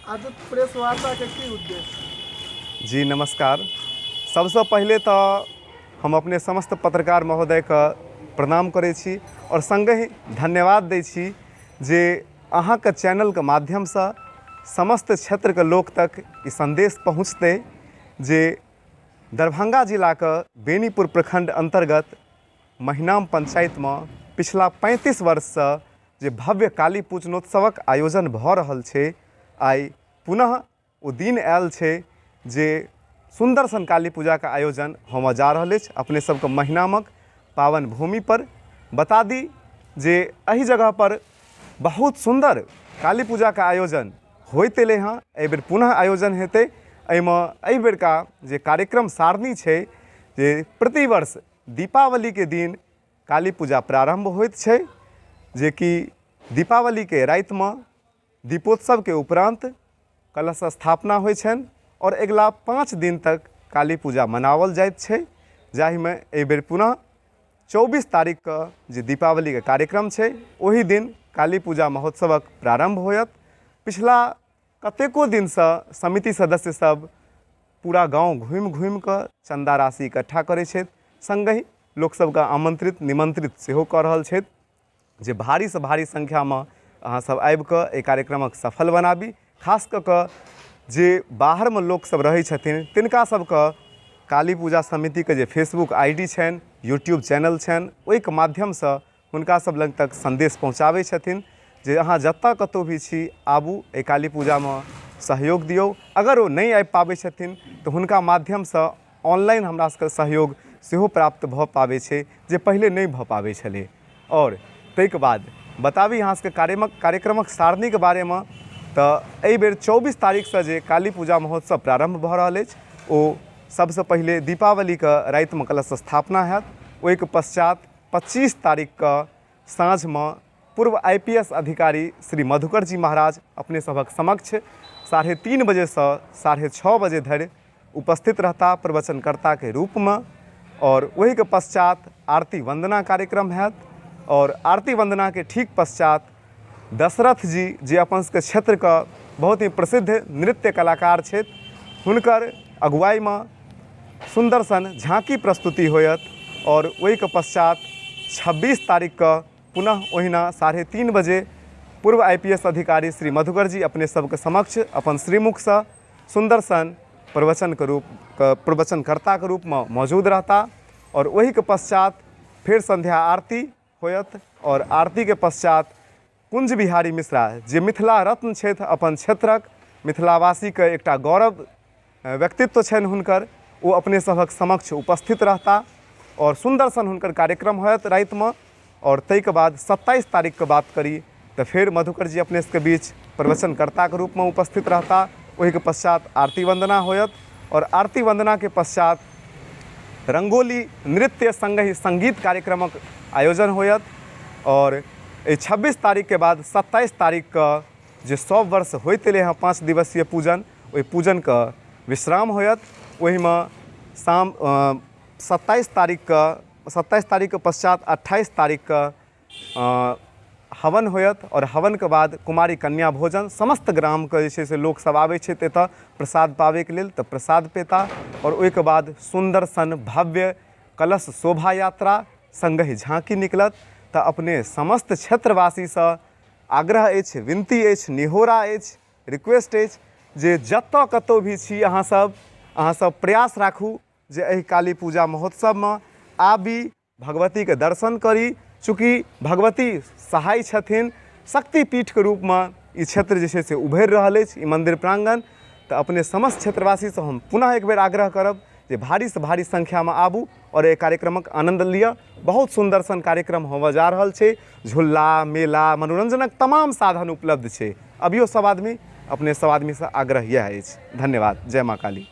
आजुक प्रेस वार्ताके की उद्देश्य? जी नमस्कार। सबसँ पहिले तऽ हम अपने समस्त पत्रकार महोदयके प्रणाम करै छी आओर सङ्गहि धन्यवाद दै छी जे अहाँके चैनलके माध्यमसँ समस्त क्षेत्रके लोक तक ई सन्देश पहुँचतै जे दरभंगा जिलाके बेनीपुर प्रखण्ड अन्तर्गत महिनाम पञ्चायतमे पिछला 35 वर्षसँ जे भव्य काली पूजनोत्सवक आयोजन भऽ रहल छै, आइ पुनः ओ दिन आयल छै जे सुन्दर सन काली पूजाके आयोजन होमऽ जा रहल अछि अपने सबके महिनामक पावन भूमिपर। बता दी जे एहि जगहपर बहुत सुन्दर काली पूजाके आयोजन होइत एलै हँ, एहिबेर पुनः आयोजन हेतै। एहिमे एहिबेरका जे कार्यक्रम सारणी छै जे प्रतिवर्ष दीपावलीके दिन काली पूजा प्रारम्भ होइत छै, जेकि दीपावलीके रातिमे दीपोत्सवके उपरान्त कलश स्थापना होइ छनि आओर अगिला 5 दिन तक काली पूजा मनाओल जाइत छै, जाहिमे एहिबेर पुनः 24 तारीखके जे दीपावलीके कार्यक्रम छै ओहि दिन काली पूजा महोत्सवक प्रारम्भ होयत। पिछला कतेको दिनसँ समिति सदस्य सब पूरा गाँव घुमि घुमि कऽ चन्दा राशि इकट्ठा करै छथि, सङ्गहि लोकसभके आमन्त्रित निमन्त्रित सेहो कऽ रहल छथि जे भारीसँ भारी संख्यामे अहाँसभ आबि कऽ एहि कार्यक्रमक सफल बनाबी। खास कऽ कऽ जे बाहरमे लोकसभ रहै छथिन तिनका सभके काली पूजा समितिके जे फेसबुक I D छनि, यूट्यूब चैनल छनि, ओहिके माध्यमसँ हुनका सभ लग तक सन्देश पहुँचाबै छथिन जे अहाँ जतऽ कतहु भी छी आबू, एहि काली पूजामे सहयोग दियौ। अगर ओ नहि आबि पाबै छथिन तऽ हुनका माध्यमसँ ऑनलाइन हमरा सबके सहयोग सेहो प्राप्त भऽ पाबै छै, जे पहिले नहि भऽ पाबै छलै। आओर ताहिके बाद बताबी अहाँ सबके कार्यक्रमक सारणीके बारेमे, तऽ एहिबेर 24 तारीखसँ जे काली पूजा महोत्सव प्रारम्भ भऽ रहल अछि ओ सबसँ पहिले दीपावलीके रातिमे कलश स्थापना हैत। ओहिके पश्चात 25 तारीखके साँझमे पूर्व IPS अधिकारी श्री मधुकर जी महाराज अपने सभक समक्ष 3:30 बजेसँ 6:30 बजे धरि उपस्थित रहता प्रवचनकर्ताके रूपमे। आओर ओहिके पश्चात आरती वन्दना कार्यक्रम हैत आओर आरती वन्दनाके ठीक पश्चात दशरथ जी जे अपन सबके क्षेत्रके बहुत ही प्रसिद्ध नृत्य कलाकार छथि हुनकर अगुवाईमे सुन्दर सन झाँकी प्रस्तुति होयत। आओर ओहिके पश्चात 26 तारीखके पुनः ओहिना 3:30 बजे पूर्व IPS अधिकारी श्री मधुकर जी अपने सबके समक्ष अपन श्रीमुखसँ सुन्दर सन प्रवचनके रूप प्रवचनकर्ताके रूपमे मौजूद रहता। आओर ओहिके पश्चात फेर संध्या आरती होयत और आरतीके पश्चात कुंज बिहारी मिश्रा जे मिथिला रत्न छथि, अपन क्षेत्रक मिथिलावासीके एकटा गौरव व्यक्तित्व छनि हुनकर, ओ अपने सभक समक्ष उपस्थित रहता और सुन्दर सन हुनकर कार्यक्रम होयत रातिमे। और ताहिके बाद 27 तारीखके बात करी तऽ फेर मधुकर जी अपने सबके बीच प्रवचनकर्ताके रूपमे उपस्थित रहता। ओहिके पश्चात आरती वन्दना होयत और आरती वन्दनाके पश्चात रंगोली नृत्य सङ्गहि सङ्गीत कार्यक्रमक आयोजन होयत। और एहि 26 तारीखके बाद 27 तारीखके जे सब वर्ष होइत एलै हँ 5 दिवसीय पूजन, ओहि पूजनके विश्राम होयत। ओहिमे शाम 27 तारीखके 27 तारीखके पश्चात 28 तारीखके हवन होयत और हवनके बाद कुमारी कन्या भोजन समस्त ग्रामके जे छै से लोकसब आबै छथि एतऽ प्रसाद पाबैके लेल, तऽ प्रसाद पेता। और ओहिके बाद सुन्दर सन भव्य कलश शोभा यात्रा सङ्गहि झाँकी निकलत। तऽ अपने समस्त क्षेत्रवासीसँ आग्रह अछि, विनती अछि, निहोरा अछि, रिक्वेस्ट अछि जे जतऽ कतहु भी छी अहाँसब प्रयास राखू जे एहि काली पूजा महोत्सवमे आबी, भगवतीके दर्शन करी। चूँकि भगवती सहाय छथिन, शक्तिपीठके रूपमे ई क्षेत्र जे छै से उभरि रहल अछि, ई मन्दिर प्राङ्गण। तऽ अपने समस्त क्षेत्रवासीसँ हम पुनः एक बेर आग्रह करब जे भारीसँ भारी संख्यामे आबू आओर एहि कार्यक्रमक आनन्द लिअ। बहुत सुन्दर सन कार्यक्रम होबऽ जा रहल छै, झूला मेला मनोरञ्जनक तमाम साधन उपलब्ध छै। अबियौ सब आदमी, अपने सब आदमीसँ आग्रह इएह अछि। धन्यवाद। जय माँ काली।